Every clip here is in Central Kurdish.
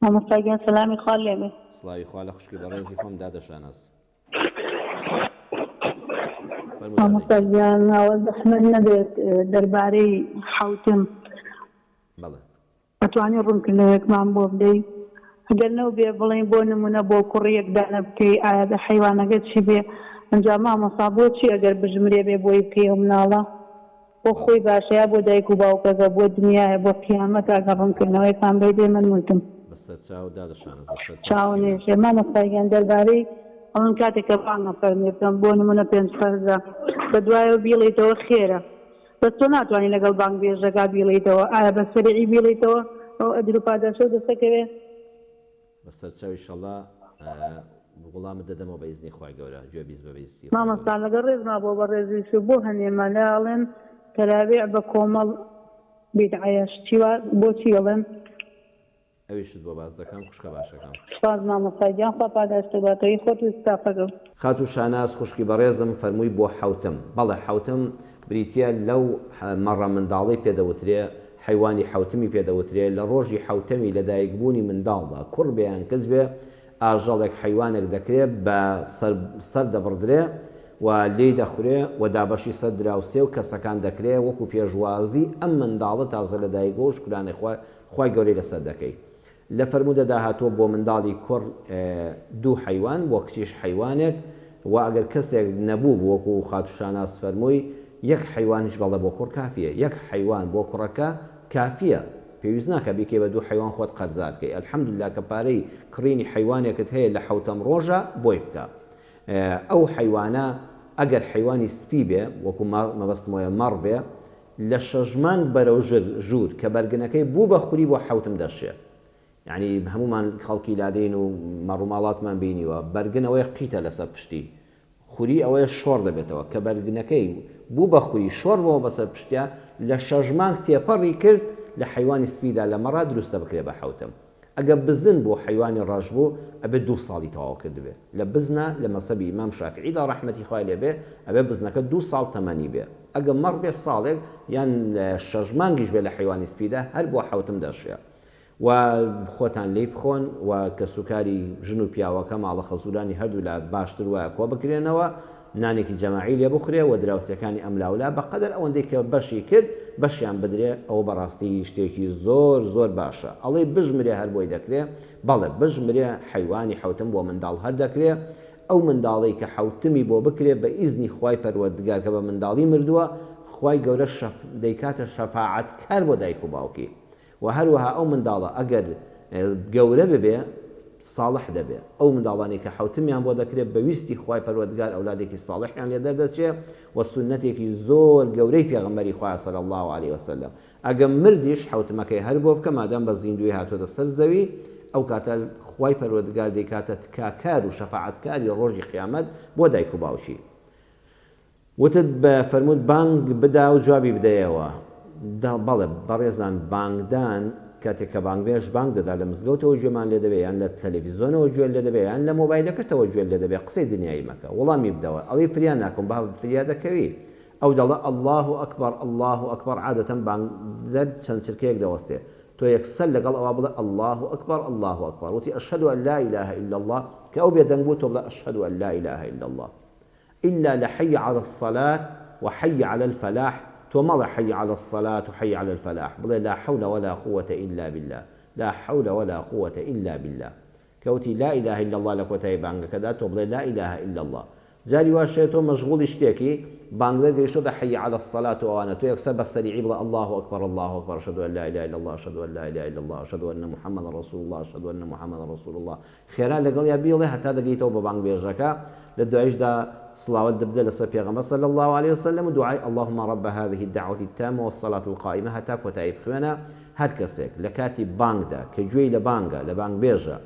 مامۆستا گیان سەلامی خوا لێ بێ. سڵاوی خوا لە خوشکی بەڕێزی خۆم دادە شاناز. فەرموو دادە مامۆستا گیان. گیان ئەوە زەحمەت نەبێت دەربارەی حەوتم. بەڵێ. ئەتوانی ڕوونکردنەوەیەکمان بۆ بدەی؟ ئەگەر نەوبێ بڵێین بۆ نموونە بۆ کوڕ یەک دانە بکەی ئایا بێ حەیوانەکە چی بێ؟ ئەنجا مامۆستا بۆچی ئەگەر بژمرێ بێ بۆی بکەی ئەو مناڵە بۆ خۆی باشە یا بۆ دایک و باوکەکە بۆ دنیایە بۆ قیامەتە ئەگەر ڕوونکردنەوەیەکمان بەی بێ من وتم. بەسەر چاو دادە شاناز بەسەر چاو چاوم شکری من. نێشێ مامۆستا گیان دەربارەی ئەڵێن کاتێک کە بانگ ئەفەرموێ بکەم بۆ نموونە پێنج فەرزە بە دوایەوە بیڵێیتەوە خێرە بەس تۆ ناتوانی لەگەڵ بانگبێژەکە بیڵێیتەوە ئایا بە سەریعی بیڵێیتەوە ئەو ئەجر و پاداشتەو دەستەکەوێ؟ بەسەر چاو ئیشەڵا وڵامت دەدەمەوە بە ئیزنی خوای گەورە گوێ بیست بە بیستی خوای گەورە. مامۆستا لەگەڵ ڕێزما بۆ بەڕێزیش و بۆ هەنێ مەلا ئەڵێن تەراویح بە کۆمەڵ بیدعەیە شتی وا بۆچی ئەڵێن؟ ئەویشت بۆ باس دەکەم خوشکە باشەکەم. سوپاس مامۆستا گیان خوا پاداشتت باتەوە ی خۆت و ستافەکەو. خاتوو شاناز خوشکی بەڕێزم فەرمووی بۆ حەوتم بەڵێ حەوتم بریتیە لەو مەڕە منداڵەی پێ دەوترێ حەیوانی حەوتمی پێ دەوترێ لە ڕۆژی حەوتەمی لەدایک بوونی منداڵدا کوڕ بێ یان کچ بێ ئاژەڵێک حەیوانێک دەکرێ بە سەر سەر دەبڕدرێ و لێی دەخورێ و دابەشی سەر دراوسێ و کەسەکان دەکرێ وەکو پێشوازی ئەم منداڵە تازە لەدایک بووە و شوکرانەی خوای خوای گەورەی لەسەر دەکەی. لە فەرموودەدا هاتووە بۆ منداڵی کوڕ دوو حەیوان بۆ کچیش حەیوانێک وە ئەگەر کەسێک نەبوو بوو وەکو خاتوو شاناز فەرمووی یەک حەیوانیش بەڵێ بۆ کوڕ کافیە یەک حەیوان بۆ کوڕەکە کافیە پێویست ناکا بیکەی بە دوو حەیوان خۆت قەرزار کەی الحمدللە کە پارەی کڕینی حەیوانێکت هەیە لە حەوتەم ڕۆژا بۆی بکە ئەو حەیوانە ئەگەر حەیوانی سپی بێ وەکو مەڕ مەبەستم وەیە مەڕ بێ لە شەش مانگ بەرەو ژر ژوور کە بەرگنەکەی بوو بە خوری بۆ حەوتم دەشێ یانی هەموومان خەڵکی لادێین و مەڕوماڵاتمان بینیوە بەرگن ئەوەیە قیتە لەسەر پشتی خوری ئەوەیە شۆڕ دەبێتەوە کە بەرگنەکەی بوو بە خوری شۆڕ بۆوە بەسەر پشتیا لە شەش مانگ تێپەڕی کرد لە حەیوانی سپیدا لە مەڕا دروستە بکرێ بە حەوتم ئەگە بزن بوو حەیوانی ڕەش بوو ئەبێ دوو ساڵی تەواو کردبێ لە بزنا لە مەزهەبی ئیمام شافعیدا ڕەحمەتی خوای لێ بێ ئەبێ بزنەکە دوو ساڵ تەمەنی بێ ئەگە مەڕ بێ ساڵێک یان شەش مانگیش بێ لە حەیوانی سپیدا هەر بۆ حەوتم دەشێ و خۆتان لێی بخۆن و کەسوکاری ژن و پیاوەکە ماڵە خەزورانی هەردوولا باشتر وایە کۆبکرێنەوە نانێکی جەماعی لێ بخورێ و دراوسێکانی ئەملاولا بە قەدەر ئەوەندەی کە بەشی کرد بەشیان بدرێ ئەوە بەڕاستی شتێکی زۆر زۆر باشە ئەڵێی بژمرێ هەر بۆی دەکرێ بەڵێ بژمرێ حەیوانی حەوتم بۆ منداڵ هەر دەکرێ ئەو منداڵەی کە حەوتمی بۆ بکرێ بە ئیزنی خوای پەروەردگار کە بە منداڵی مردووە خوای گەورە شەف دەیکاتە شەفاعەتکار بۆ دایک و باوکی وە هەروەها ئەو منداڵە ئەگەر گەورە ببێ ساڵح دەبێ، ئەو منداڵانەی کە حەوتمیان بۆ دەکرێ بە ویستی خوای پەروەردگار ئەولادێکی ساڵحیان لێ دەردەچێ وە سوننەتێکی زۆر گەورەی پێغەمبەری خوایە صلی اللە علیە وسلم ئەگە مردیش حەوتمەکەی هەر بۆ بکە مادام بە زیندووی هاتۆتە سەر زەوی ئەو کاتە خوای پەروەردگار دەیکاتە تکاکار و شەفاعەتکاری ڕۆژی قیامەت بۆ دایک و باوکی. وتت بە فەرمووت بانگ بدا و جوابی بدەیەوە. دە بەڵێ بەڕێزان بانگدان کاتێک کە بانگبێژ بانگ دەدا لە مزگەوتەوە گوێمان لێ دەبێ یان لە تەلەفیزۆنەوە گوێت لێ دەبێ یان لە مۆبایلەکەتەوە گوێت لێ دەبێ قسەی دنیایی مەکە وەڵامی بدەوە ئەڵێی فریا ناکەوم با فریا دەکەوی ئەو دەڵێ اللە اکبر اللە اکبر عادەتەن بانگدەر چەند چرکەیەک دەوەستێ تۆ یەکسەر لەگەڵ ئەوا بڵێ اللە اکبر اللە اکبر وتی اشهد ان لا اله الا اللە کە ئەو بێدەنگ بوو تۆ بڵێ اشهد ان لا اله الا اللە الا لە حی علی الصلاة و حی علی الفلاح تۆ مەڵێ حی علی الصلاة و حی علی الفلاح بڵێ لا حول ولا قوة الا باللە لا حول ولا قوة الا باللە کە وتی لا اله الا اللە لە کۆتایی بانگەکەدا تۆ بڵێ لا اله الا اللە جاری واش هەیە تۆ مەشغوڵی شتێکی بانگدەر گەیشتۆتە حی علی الصلاة و ئەوانە تۆ یەکسەر بە سەریعی بڵێ اللە اکبر اللە اکبر اشهد ان لا اله الا اللە اشهد ان لا اله الا اللە اشهد ان محمدا رسول اللە اشهد ان محمدا رسول اللە خێرا لەگەڵیا بیڵێ هەتا دەگەیتەوە بە بانگبێژەکە، لە دوایشدا سڵاوات دبدە لەسەر پێغەمبەر صلی اللە علیە وسلم و دوعای اللهم رب هذه الدعوة التامە والصلاة القائمە هەتا کۆتایی بخوێنە، هەر کەسێک لە کاتی بانگدا کە گوێی لە بانگە لە بانگبێژە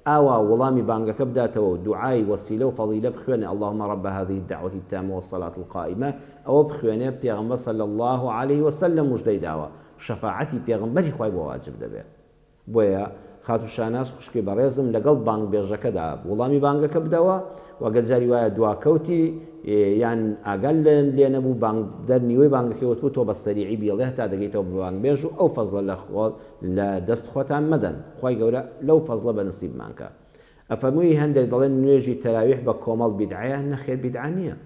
ئاوا وەڵامی بانگەکە بداتەوە و دوعای وەسیلە و فەضیلە بخوێنێ اللهم رب هذه الدعوة التامە والصلاة القائمە ئەوە بخوێنێ پێغەمبەر صلی اللە علیە وسلم مژدەی داوە شەفاعەتی پێغەمبەری خوای بۆ واجب دەبێ. بۆیە خاتوو شاناز خوشکی بەڕێزم لەگەڵ بانگبێژەکەدا وڵامی بانگەکە بدەوە و گەر جاری وایە دواکەوتی یان ئاگات لێ نەبوو بانگدەر نیوەی بانگەکەی وتبوو تۆ بە سەریعی بیڵێ هەتا دەگەیتەوە بە بانگبێژ و ئەو فەزڵە لە خۆت لە دەست خۆتان مەدەن خوای گەورە لەو فەزڵە بە نسیبمان کا. ئەفەرمووی هەندێک دەڵێن نوێژی تەراویح بە کۆمەڵ بیدعەیە نەخێر بیدعە نییە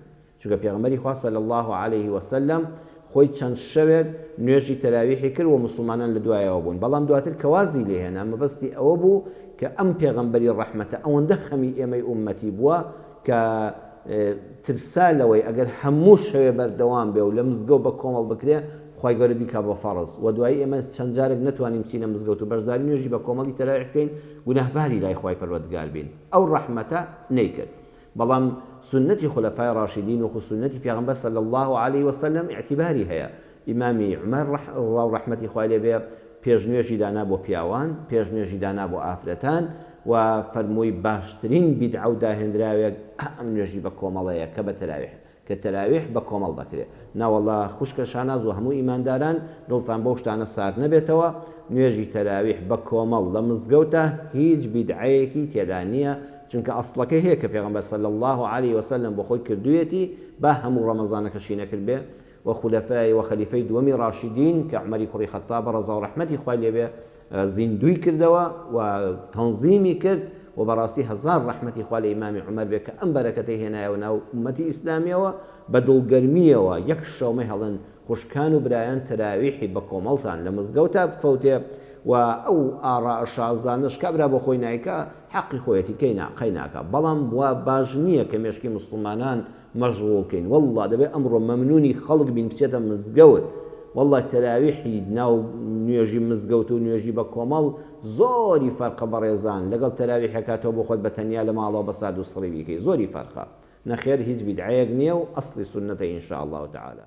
چونکە پێغەمبەری خوا صلی اللە علیه وسلم خۆی چەند شەوێک نوێژی تەراویحی کرد و موسڵمانان لە دوایەوە بوون بەڵام دواتر کە وازی لێ هێنا مەبەستی ئەوە بوو کە ئەم پێغەمبەری ڕەحمەتە ئەوەندە خەمی ئێمەی ئوممەتی بووە کە ترسا لەوەی ئەگەر هەموو شەوێ بەردەوام بێ و لە مزگەوت بە کۆمەڵ بکرێ خوای گەورە بیکا بە فەڕز و دوایی ئێمە چەند جارێک نەتوانین بچینە مزگەوت و بەشداری نوێژی بە کۆمەڵی تەراویح بکەین گوناهباری لای خوای پەروەردگار بین ئەو ڕەحمەتە نەیکرد بەڵام سوننەتی خولەفای ڕاشیدین وەکو سوننەتی پێغەمبەر صلی اللە علیە وسلم ئیعتیباری هەیە، ئیمامی عومەر ڕەزا و ڕەحمەتی خوای لێ بێ پێشنوێژی دانا بۆ پیاوان، پێشنوێژی دانا بۆ ئافرەتان و فەرمووی باشترین بیدعە و داهێنراوێک ئەم نوێژی بە کۆمەڵەیە کە بە تەراویح کە تەراویح بە کۆمەڵ دەکرێ. ناوەڵا خوشکە شاناز و هەموو ئیمانداران دڵتان بەو شتانە سارد نەبێتەوە، نوێژی تەراویح بە کۆمەڵ لە مزگەوتا هیچ بیدعەیەکی تێدا نییە، چونکە ئەسڵەکەی هەیە کە پێغەمبەر صلی اللە علیە وسلم بۆ خۆی کردوویەتی با هەموو ڕەمەزانەکەشی نەکردبێ و خولەفای و خەلیفەی دووەمی ڕاشیدین کە عومەری کوڕی خەتابە ڕەزا و ڕەحمەتی خوای لێ بێ زیندووی کردەوە و تەنزیمی کرد و بەڕاستی هەزار ڕەحمەتی خوا لە ئیمامی عومەر بێ کە ئەم بەرەکەتەی هێنایەوە ناو ئوممەتی ئیسلامیەوە بە دڵگەرمیەوە یەک شەو مەهێڵن خوشکان و برایان تەراویحی بە کۆمەڵتان لە مزگەوتا بفەوتێ و ئەو ئاڕاء شازانەش کابرا بۆ خۆی نایکا حەقی خۆیەتی کەی نا قەی ناکا بەڵام وا باش نیە کە مێشکی موسڵمانان مەشغوڵ کەین واللە دەبێ ئەمڕۆ مەمنونی خەڵک بین بچێتە مزگەوت واللە تەراویحی ناو نوێژی مزگەوت و نوێژی بە کۆمەڵ زۆری فەرقە بەڕێزان لەگەڵ تەراویحێکا تۆ بۆ خۆت بە تەنیا لە ماڵەوە بە سارد و سڕی بیکەی زۆری فەرقە نەخێر هیچ بیدعەیەک نیە و ئەسڵی سوننەتە ان شاء اللە تعالی.